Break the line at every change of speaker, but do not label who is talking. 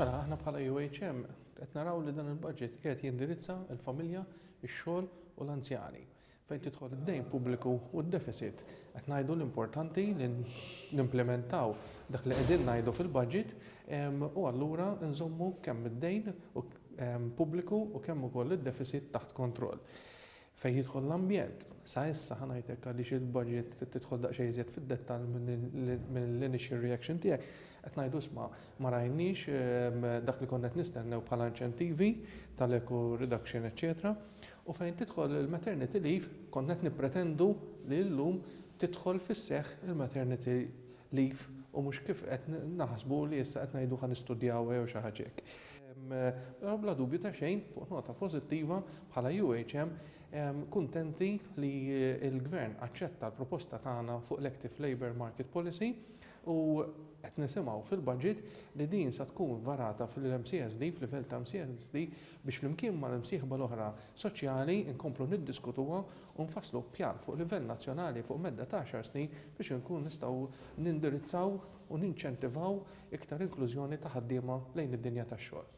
Mela, aħna bħala UHM qed naraw li dan il-budget qiegħed jindirizza l-familja, ix-xogħol u l-anzjani. Fejn tidħol id-dejn pubbliku u d-deficit, qed ngħidu l-importanti li nimplementaw dak li qegħdin ngħidu fil-budget u allura nżommu kemm id-dejn pubbliku u kemm ukoll id-deficit taħt kontroll. Fejn jidħol l-ambjent, sa issa, ħa ngħid hekk għaliex il-budget tidħol daqsxejn iżjed fid-dettall mill-initial reaction tiegħek, qed ngħidu isma' ma rajniex dak li konna qed nistennew bħala inċentivi tal-eco reduction eċċetera. U fejn tidħol il-maternity leave, konna qed nippretendu li llum tidħol fis-seħħ il-maternity leave u mhux kif qed naħsbu li issa qed ngħidu ħa nistudjawha jew xi ħaġa hekk. Però bla dubju ta' xejn, fuq nota pożittiva, bħala UHM kuntenti li l-Gvern aċċetta l-proposta tagħna fuq l-Active Labour Market Policy u qed nisimgħu fil-budget li din sa tkun varata fil-MCSD, f'livell ta' MCSD, biex flimkien mal-imsieħba l-oħra soċjali nkomplu niddiskutuha u nfasslu pjan fuq livell nazzjonali fuq medda ta' għaxar snin biex inkunu nistgħu nindirizzaw u ninċentivaw iktar inklużjoni ta' ħaddiema lejn id-dinja tax-xogħol.